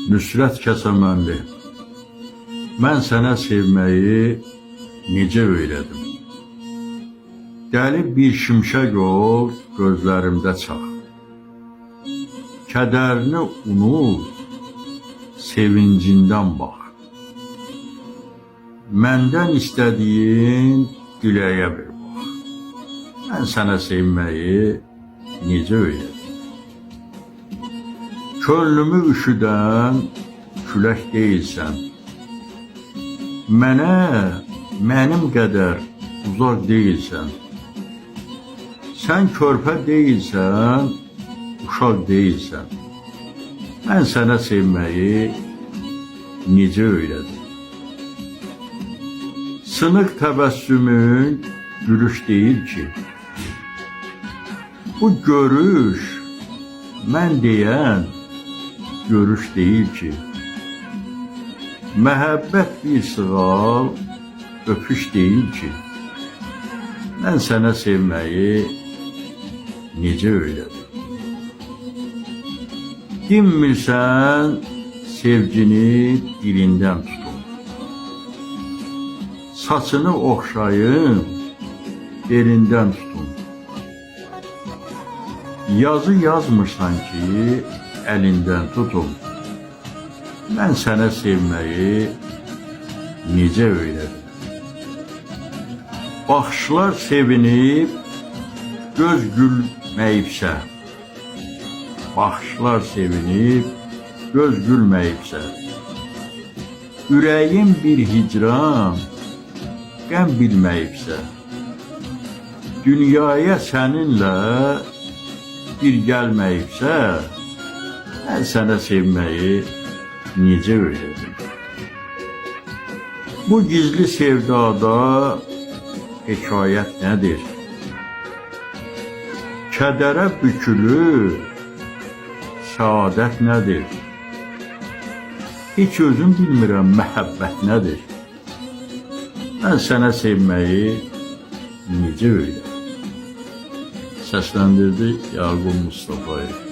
Nüsrət Kəsəmənli, mən sənə sevməyi necə öyrədim? Dəli bir şimşək ol, gözlərimdə çax. Kədərini unut, sevincindən bax. Məndən istədiyin diləyə bir bax. Mən sənə sevməyi necə öyrədim? Könlümü üşüdən külək deyilsən. Mənə mənim qədər uzaq deyilsən. Sən körpə deyilsən, uşaq deyilsən. Mən sənə sevməyi necə öyrədim? Sınıq təbəssümün gülüş deyil ki. Bu görüş mən deyən görüş deyil ki. Məhəbbət bir sığal, öpüş deyil ki. Mən sənə sevməyi necə öyrədim? Dinmirsən, sevgini dilindən tutum. Saçını oxşayım, belindən tutum. Yazı yazmırsan ki, əlindən tutum. Mən sənə sevməyi necə öyrədim? Baxışlar sevinib, göz gülməyibsə, baxışlar sevinib, göz gülməyibsə, ürəyim bir hicran, qəm bilməyibsə, dünyaya səninlə bir gəlməyibsə, mən sənə sevməyi necə öyrədim? Bu gizli sevdada hekayət nədir? Kədərə bükülü səadət nədir? Heç özüm bilmirəm məhəbbət nədir? Mən sənə sevməyi necə öyrədim? Səsləndirdi Yaqub Mustafayev.